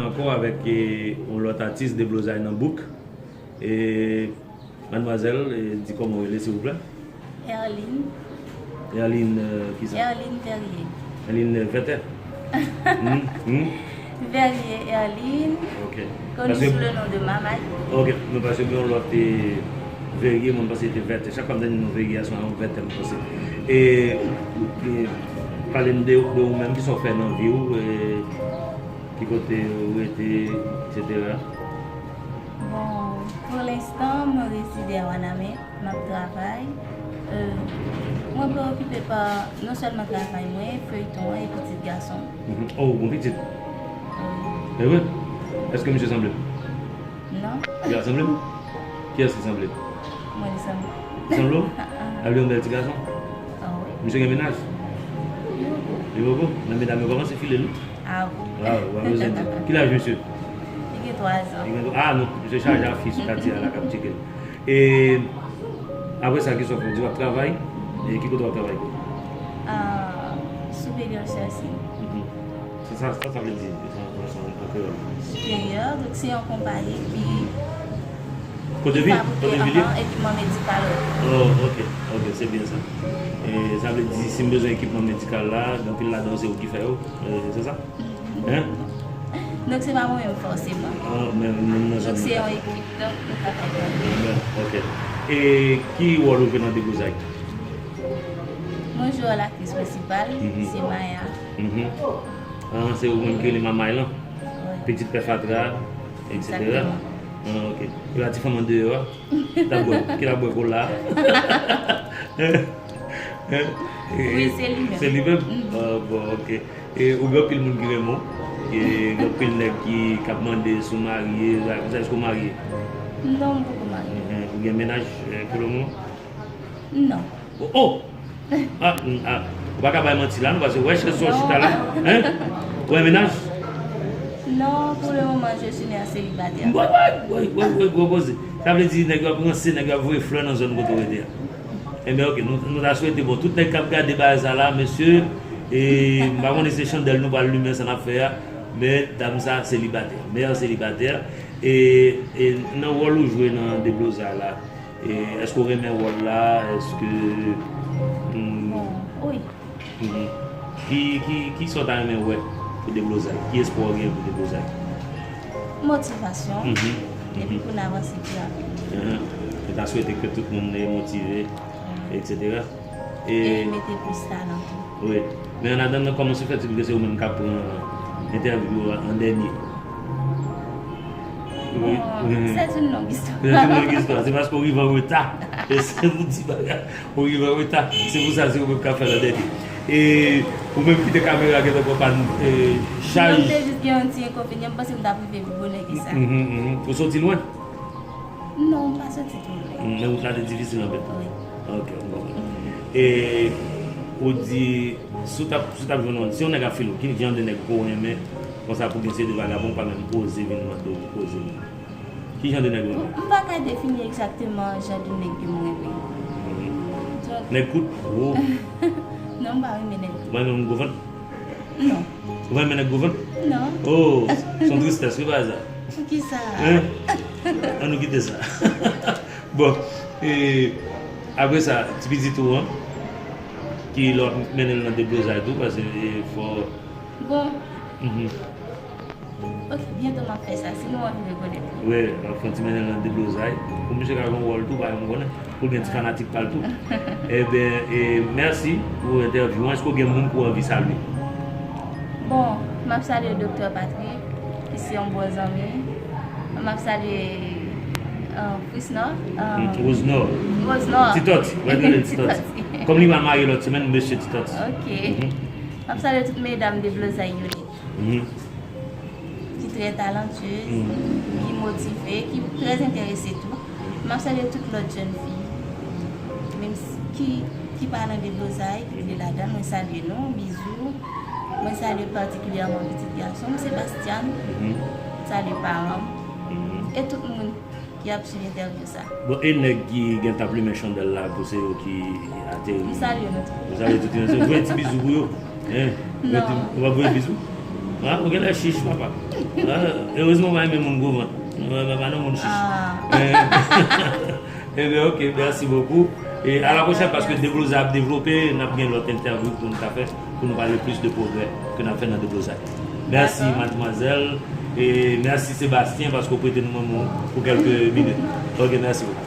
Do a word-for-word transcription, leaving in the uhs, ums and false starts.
Ankò avèk, eh, yon lòt atis, Deblozay nan bouk. E madmwazèl, eh, di kòman w rele, silvouplè? Erline. Erline, eh, kisa? Erline Verrier. Erline, eh, Vètè? Hmm, hmm. Verrier Erline, Ok. Koni Paske sou le non de Mamay. Ok, non, paske gen yon lòt, eh, Verrier, mwen panse se te Vètè. Chak fwa m tande non Verrier a, se yon Vètè m panse. E, e pale m de, de ou menm, kisa w fè nan vi w, eh, ki kote ou rete, etsetera. Bon, pou lenstan, mwen rezide a Wanament, m ap travay. Euh, mwen preokipe pa non sèlman travay mwen, feyton an epi pitit gason m. Mhm. Oh, ou gen pitit? Wi. E vre? Èske misye sanble m? Non. Li pa sanble m? Kiyès ki sanble m? Mwen li sanble. Li sanble w? Ah, ah. Sa vle di yon bèl ti gason? Ah wi. Misye gen mennaj? Li poko. Li poko? Men medam yo kòmanse file l wi. Ah wi. Ah, w pa bezwen di. Ki laj misye? Li gen twa zan. Li gen twa, ah non, misye chaje a fi sou katye a la k ap tcheke l. E apre sa, kisa w fè? Ou di w ap travay? E ki kote w ap travay? Ah, Superior Searching. Mhm. Sa, sa, sa, sa vle di an, an, an, an kreyòl? Superior, donk se yon konpayi ki, Kote ki vi? Fabrike, Kote vi li? Ahan, ekipman medikal. Oh, ok, ok, se byen sa. E sa vle di, si m bezwen ekipman medikal la, gen anpil ladan se ou ki fè yo, e, se sa? Hein? Donk, se pa mwen menm fòseman. Ah, men, men, men, Donk, se yon ekip, donk, nou ka fè kòb. Ben, ok. E ki wòl ou jwe nan Deblozay? Mwen jwe wòl aktris prensipal, Mhm. se Maya. Mhm. Ah, se ou menm ki rele Mamay lan? Wi. Pitit pè fatra, etsetera. Egzakteman. Ah, ok. E pa ti fanm andeyò a? Ki t ap bwè, ki t ap bwè kola? Hein? Hein? E, Wi, se li menm. Se li menm? Mhm. Ah, bon, ok. E ou gen anpil moun ki renmen w? E gen anpil nèg ki, k ap mande si w marye, sa, konsa, èske w marye? Non, m poko marye. Hein, ou gen mennaj, eh, pou le moman? Non. Oh, oh! Ah, mm, ah. Ou pa ka bay manti la, non, paske wè chèz sa w chita la. Hein? Ou gen mennaj? Non, pou le moman, je suis en célibataire. Woy, woy, woy, woy, woy, gwo koze. Sa vle di nèg yo ap ranse, nèg yo ap voye flè nan zòn kote w rete a. Enben, ok, nou, nou ta swete, bon, tout nèg k ap gade bagay sa la, mesye, e, m pa konnen se chandèl nou pral limen sa n ap fè a, men dam sa selibatè, mè selibatè, e, e nan wòl ou jwe nan Deblozay la, e, èske w renmen wòl la, èske, hmm, Bon, wi. Mhm. Ki, ki, kisa w ta renmen wè pou Deblozay? Ki espwa w gen pou Deblozay? Motivasyon, Mhm. epi Mhm. pou n avanse pi rapid. Mhm. Nou ta swete ke tout moun motive, Mhm. etsetera. E E mete plis talan tou. Wi. Men annatandan, kòman se fè ke se ou menm k ap pran entèvyou an, an dènye? Wi. Bon, Mhm. c'est une longue histoire. C'est une longue histoire. Se paske w rive an reta. E se pou di bagay. Ou rive an reta. Se pou sa, se ou menm k ap fè l an dènye. E ou menm kite kamera gentan pran pa n, e, chaj. Non, m te jis gen yon ti enkonvenyan, m panse m t ap rive pi bonè ke sa. Mhm, mhm. Ou soti lwen? Non, m pa soti twò lwen. Mm, men wout la te difisil anpil? Wi. Ok, m konprann. Mhm. E ou di, si w t ap, si w t ap jwenn yon, si yon nèg ap file w, ki jan de nèg ou renmen, konsa pou gen se de vagabon pa menm oze vin mande w koze? Ki jan de nèg ou renmen? M pa ka defini egzakteman jan de nèg ke m renmen. Mhm. Donk Nèg kout, gwo. Non, m pa renmen nèg kout. Ou pa renmen moun gwo vant? Non. Ou pa renmen nèg gwo vant? Non. Oh, se yon tristès, wi, bagay sa. Poukisa? Hein? An nou kite sa. Bon, e, apre sa, ti pitit ou an, ki lè w ap mennen l nan Deblozay tou, paske, e, fò Bon. Mhm. Ok, byento m ap fè sa, si nou anvi rekonèt li. Wi, w ap fè yon ti mennen l nan Deblozay. Pou misye ka gen yon wòl tou, pa yon konnen. Pou l gen ti fanatik pa l tou. Ebyen, e, mèsi pou entèvyou an. Èske w gen moun ke w anvi salye? Bon, m ap salye Doktè Patrick, ki se yon bon zanmi. M ap salye, euh, Frisnor, euh, Mm, Rosenor. Rosenor. Titòt, w ap rele l Titòt. Titòt. Kòm li pral marye lòt semèn, mesye Titòt. Ok. Mhm. M ap salye tout medam Deblozay yo. Mhm. Ki trè talantyez, Mhm. ki motive, ki trè enterese tou. M ap salye tout lòt jèn fi, menm si, ki, ki pa nan Deblozay, ki vle ladan, mwen salye nou, bizou. Mwen salye patikilyèman pitit gason m, Sebastian. Mhm. Salye paran m. Mhm. E tout moun ki ap swiv entèvyou sa. Bon, e nèg ki gentan ap limen chandèl la, pou se yo ki ateri. M salye nou tout. M salye tout yo. Voye ti bizou pou yo. Hein? Ou ap voye bizou? Ah, ou genlè chich, papa. Ah, erezman, ou pa renmen moun gwo vant. Ou pa nan moun chich. Eh, eh ben, ok, merci beaucoup. E a la pwochèn, paske Deblozay ap devlope, n ap gen lòt entèvyou pou nou ka fè, pou nou pale plis de pwogrè ke n ap fè nan Deblozay. Mèsi, madmwazèl, e mèsi, Sebastyen, paske w prete nou manman w pou kèlke minit. Ok, mèsi beaucoup.